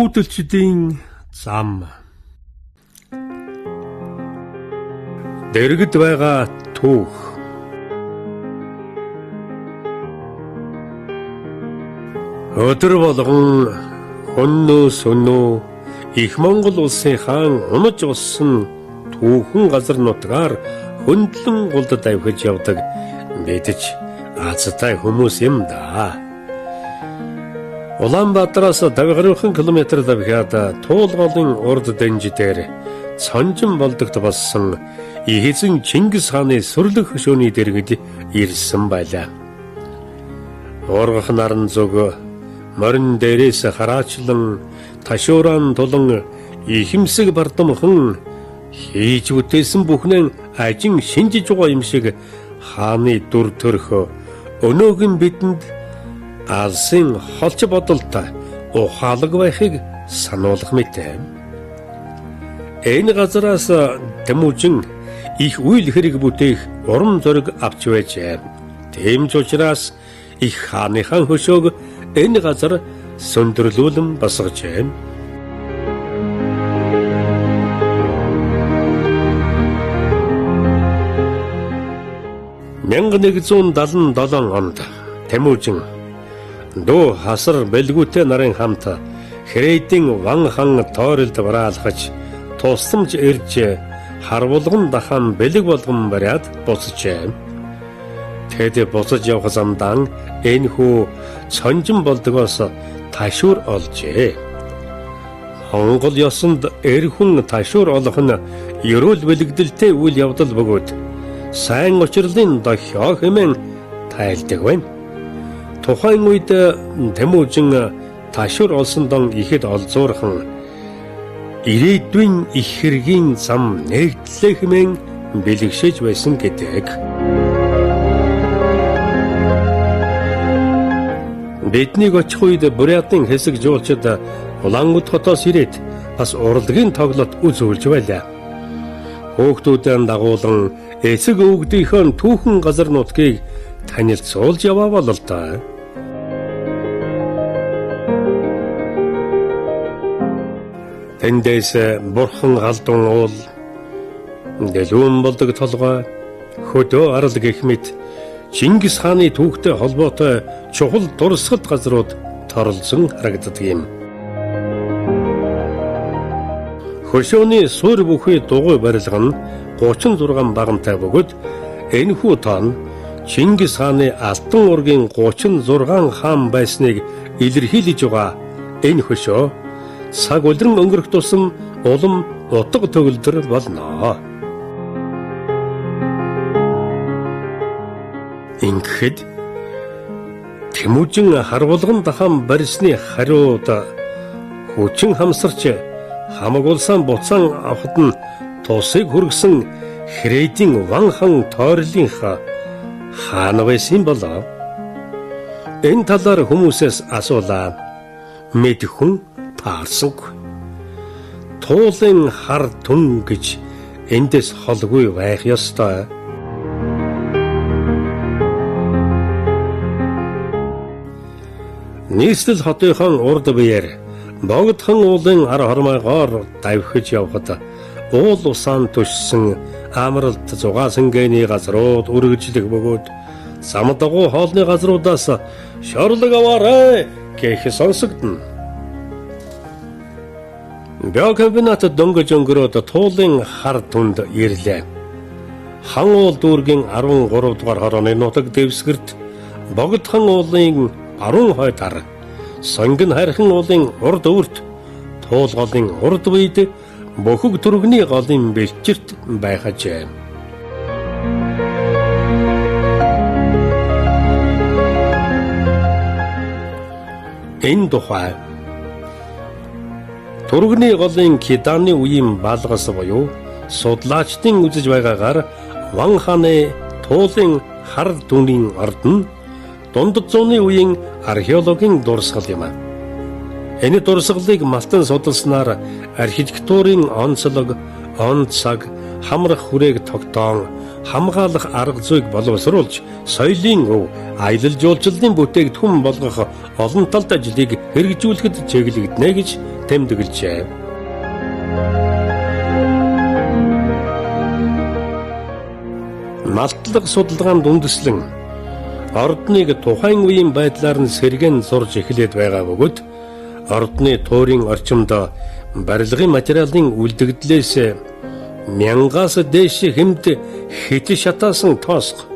Шүүдэлчдийн зам. Дэргэд байгаа түүх. Өдөр болгон хөннөө сөнөө их Монгол улсын хаан унаж уссан түүхэн газар нутгаар хөндлөн гулдад авхиж явдаг бид ч азтай хүмүүс юм да. Улаанбаатараас 50 гаруйхан километр давхиад Туул голын урд дэнж дээр цонжин болдогт болсон их эзэн Чингис хааны сүрлэг хөшөөний дэргэд ирсэн байлаа. Уургах наран зүг морин дээрээс хараачлан ташууран тулан ихэмсэг бардамхан хийж бүтээсэн бүхнээ ажин шинжиж байгаа юм шиг хааны дүр төрх өнөөгөн бидэнд алсын холч бодолтой ухаалаг байхыг сануулах мэт. Энэ газараас Тэмүүжин их үйл хэрэг бүтээх урам зориг авч байжээ. Тийм ч учраас их хааныхаа хөшөөг энэ газар сөндөрлүүлэн босгожээ. 1177 онд Тэмүүжин дүү хасар бэлгүүтэй нарын хамт Хрейдийн Ван хан тойролд бараалхаж тусламж ирж харвуулган дахан бэлэг болгон бариад буцжээ. Тэд буцаж явах замдаа энэхүү цонжин болдгоос ташуур олжээ. Монгол ёсонд эр хүн ташуур олох нь ерөөл бэлэгдэлтэй үйл явдал бөгөөд сайн учирлын дохио хэмээн тайлдаг байна. Тухайн үед Тэмүүжин ташуур олсон дон ихэд олзуурхан ирээдүйн их хэргийн зам нэгдлээ хэмээн бэлэгшээж байсан гэдэг. Биднийг очих үед Бурятын хэсэг жуулчид Улаанбат хотоос ирээд бас урлагийн тоглолт үзүүлж байлаа. Хүүхдүүдээ дагуулan эцэг өвгдийнхөө түүхэн газар нутгийг танилцуулж яваа бололтой. Тэндээс бурхан галдун уул, дэлүүн болдог толгой, хөдөө арал гэх мэт Чингис хааны түүхтэй холбоотой чухал дурсгалт газрууд торолзон харагддаг юм. Хөшөөний суурь бүхий дугуй барилга нь 36 багантай бөгөөд энэхүү тоо нь Чингис хааны Алтан ургийн 36 хаан байсныг илэрхийлж байгаа энэ хөшөө цаг улиран өнгөрөх тусам улам утга төгөлдөр болно. Ингэхэд Тэмүүжин харвуулган дахан барьсны хариуд хүчин хамсарч хамаг улсаа буцаан авахад нь тусыг хүргэсэн Хрейдийн Ван хан тойрлынхаа хаан байсан болоо. Энэ талаар хүмүүсээс асуулаа. Мэд хүн таарсангүй. Туулын хар түн гэж эндээс холгүй байх ёстой. Нийслэл хотынхон урд биеэр Богдхан уулын ар хормойгоор давхиж явхад уул усаан түшсэн амралт зугаасангэний газрууд үргэлжлэх бөгөөд зам дагуу хоолны газруудаас шорлог аваарай гэх сонсогдоно. Биокомбинат дөнгөж өнгөрөөд туулын хар түнд ирлээ. Хан уул дүүргийн 13 дугаар хорооны нутаг дэвсгэрт Богдхан уулын баруун хойд ар, Сонгон хайрхан уулын урд өвөрт, Туул голын урд үед бөхөг түргний голын бэлчэрт байхажээ. Энэ тухай Түргний голын Киданы үеийн балгас буюу судлаачдын үзэж байгаагаар Ван хааны Туулын хар дүнгийн орд нь дунд зууны үеийн археологийн дурсгал юм. Энэ дурсгалыг малтан судалснаар архитектурын онцлог, он цаг, хамрах хүрээг тогтоон хамгаалах арга зүйг боловсруулж соёлын өв, аялал жуулчлалын бүтээгдэхүүн болгох олон талд ажлыг хэрэгжүүлэхэд чиглэгдэнэ гэж тэмдэглэжээ. Малтлага судалгаанд үндэслэн ордныг тухайн үеийн байдлаар нь сэргэн зурж эхлээд байгаа бөгөөд ордны туурын орчимд барилгын материалын үлдэгдлээс 1000-аас дээш хэмт хит шатаасан тоосго,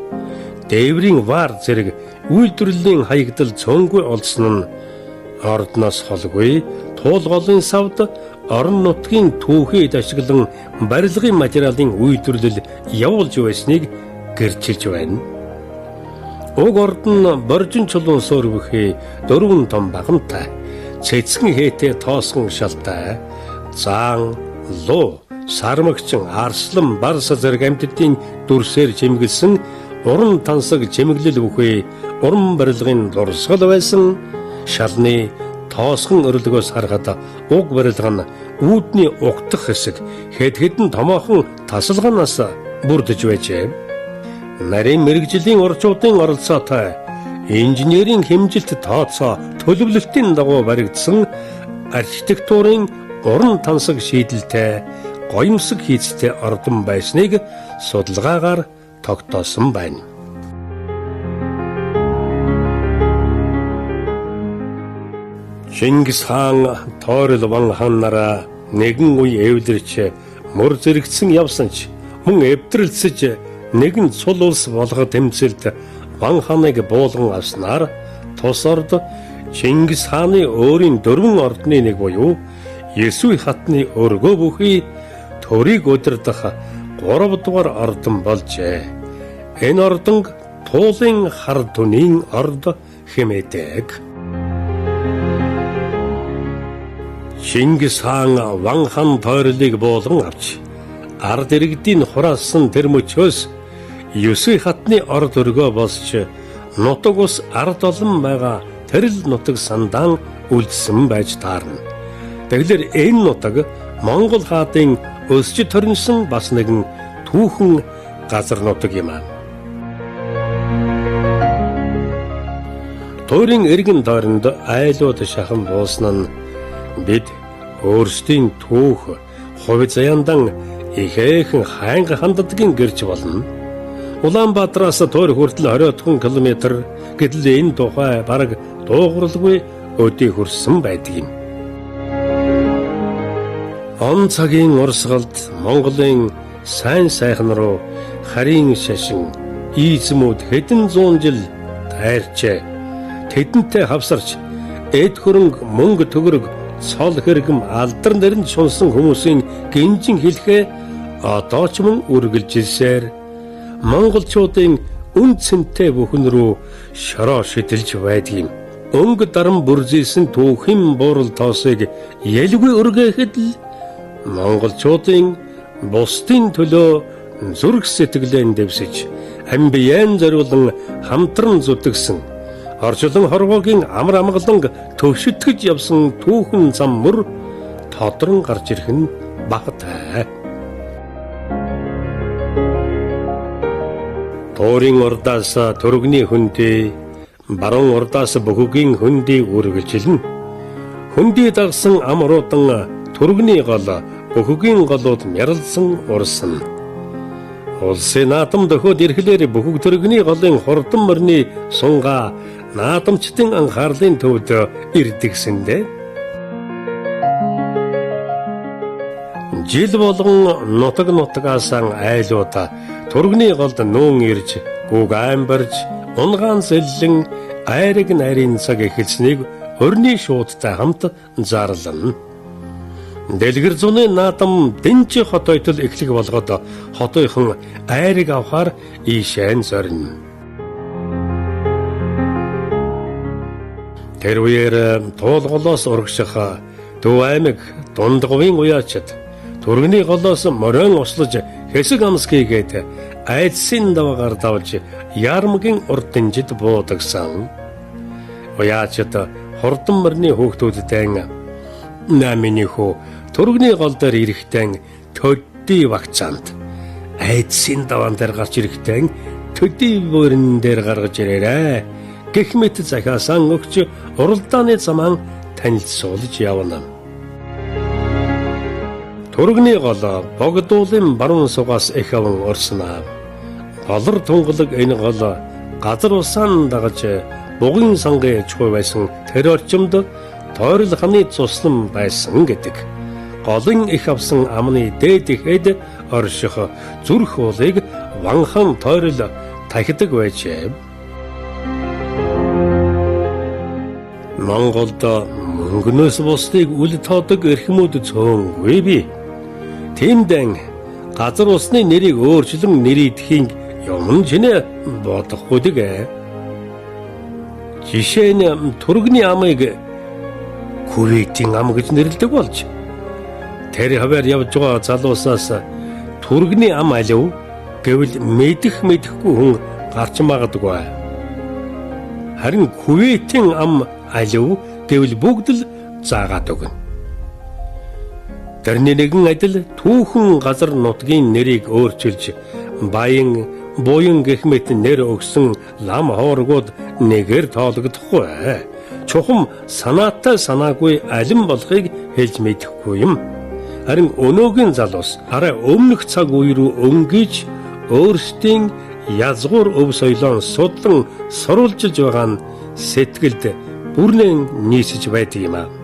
дээврийн вар зэрэг үйлдвэрлэлийн хаягдал цөөнгүй олдсон нь ордноос холгүй Туул голын савд орон нутгийн түүхийд ашиглан барилгын материалын үйлдвэрлэл явуулж байсныг гэрчилж байна. Уг ордон боржин чулуун суурь бүхий дөрвөн том багантай, цэцгэн хээтэй тоосгон шалтай, заан, луу, сармагчин, арслан, барс зэрэг амьтдын дүрсээр чимэглэсэн уран тансаг чимэглэл бүхий уран барилгын дурсгал байсан. Шалны тоосгон өрөлгөөс харахад уг барилга нь үүдний угтах хэсэг хэд хэдэн томоохон тасалгаанаас бүрдэж байжээ. Нарийн мэргэжлийн орчуудын оролцоотой инженерийн хэмжилт тооцоо төлөвлөлтийн дагуу баригдсан архитектурын уран тансаг шийдэлтэй гоёмсог хийцтэй ордон байсныг судалгаагаар тогтоосон байна. Чингис хаан Тойрол Ван хаан нараа нэгэн үе эвлэрч мөр зэрэгцэн явсан ч мөн эвдрэлцэж нэгэн цул улс болгох тэмцэлд Ван хааныг буулган авснаар тус орд Чингис хааны өөрийн дөрвөн ордны нэг буюу Есүй хатны өргөө бүхий төрийг удирдах 3 дугаар ордон болжээ. Энэ ордонг Туулын хар түнийн орд хэмээдэг. Чингис хаан Ван хан Тойрлыг буулган авч ард иргэдийн хураасан тэр мөчөөс Есүй хатны орд өргөө босч нутаг ус ард олон байгаа тэр л нутаг сандаан үлдсэн байж таарна. Тэгэхээр энэ нутаг Монгол хаадын өсч төрнсөн бас нэгэн түүхэн газар нутаг юм аа. Туурын эргэн тойронд айлууд шахан буусан нь бид өөрсдийн түүх хувь заяандан ихээхэн хайнга ханддагын гэрч болно. Улаанбаатараас Туур хүртэл 22 км гэтэл энэ тухай бараг дуугаралгүй өдий хүрсэн байдаг юм. Он цагийн урсгалд Монголын сайн сайхан руу харийн шашин ийзмүүд хэдэн зуун жил дайрчээ. Тэдэнтэй хавсарч эд хөрөнгө мөнгө төгрөг цол хэрэгм алдар нэрэнд шунсан хүмүүсийн гинжин хэлхээ одоо ч мөн үргэлжилсээр монголчуудын үн цэнтэй бүхэн рүү шороо шидэлж байдаг юм. Өнгө даран бүрзийсэн түүхийн буурал тоосыг ялгүй өргээхэд л монголчуудын бусдын төлөө зүрх сэтгэлээ дэвсэж амбиан зориулан хамтран зүтгэсэн орчлон хорвоогийн амар амгаланг төвшөтгөж явсан түүхэн зам мөр тодрон гарч ирэх нь багатай. Туурын урдаас төрөгний хөндий, баруун урдаас бөхөгийн хөндий үргэлжилнэ. Хөндий дагсан амруудан төрөгний гол, бөхөгийн голууд мяралсан урсна. Улсын наадам дөхөөд ирэхлээр бөхөг төрөгний голын хурдан морины сунгаа наадамчдын анхаарлын төвд ирдэгсэндээ. Жил болгон нутаг нутгаас айлууд төрөгний голд нүүн ирж, гүг айн барьж, унгаан сэллэн айраг нарийн цаг эхэлснийг өрний шуудтай хамт зарлана. Дэлгэр зуны наадам Дэнжи хот ойтол эхлэх болгоод хотынхон айрыг авахар ийшээ зорино. Тэр үеэр Туул голоос урагших Төв аймаг Дундговын уяачид төрөгний голоос морион услаж хэсэг амс хийгээд айдсын даваагаар давж Ярмагийн урд дэнжид буудагсан. Уяачид хурдан морины хүүхдүүдтэй миний хүү төрөгний гол дээр ирэхдээ төдий вакцаанд айдсын даваан дээр гарч ирэхдээ төдий бүрэн дээр гаргаж ирээрэй гэх мэт захиасан өгч уралдааны замаан танилцуулж явна. Түргэний гол Богдуулын баруун сугаас эх аван орсон аа. Голор тунгалаг энэ гол газар усаан дагаж бугын сангийн чухал байсан тэр орчимд Тойрол ханы цуслан байсан гэдэг. Голын эх авсан амны дээд ихэд орших зүрх уулыг Ванхан Тойрол тахидаг байжээ. Монголд мөнгнөөс бусдыг үл тоодог эрхмүүд цөөнгүй бий. Тиймдэн газар усны нэрийг өөрчлөн нэрийдэхийг юм ч нэ бодохгүй дэг. Жишээ нь түргэний амыг Кувейтийн ам гэж нэрлэдэг болж тэр хаваар явж байгаа залуусаас түргэний ам алив гэвэл мэдэх мэдэхгүй хүн гарч магадгүй. Харин Кувейтийн ам алив гэвэл бүгд л заагаад өгнө. Тэрний нэгэн адил түүхэн газар нутгийн нэрийг өөрчилж баян буян гэх мэт нэр өгсөн лам хооргууд нэгээр тоологдохгүй. Чухам санаатай санаагүй алин болохыг хэлж мэдэхгүй юм. Харин өнөөгийн залуус арай өмнөх цаг үе рүү өнгөж өөрсдийн язгуур өв соёлоо судлан сурвалжилж байгаа нь сэтгэлд бүрнэн нийсэж байдаг юм аа.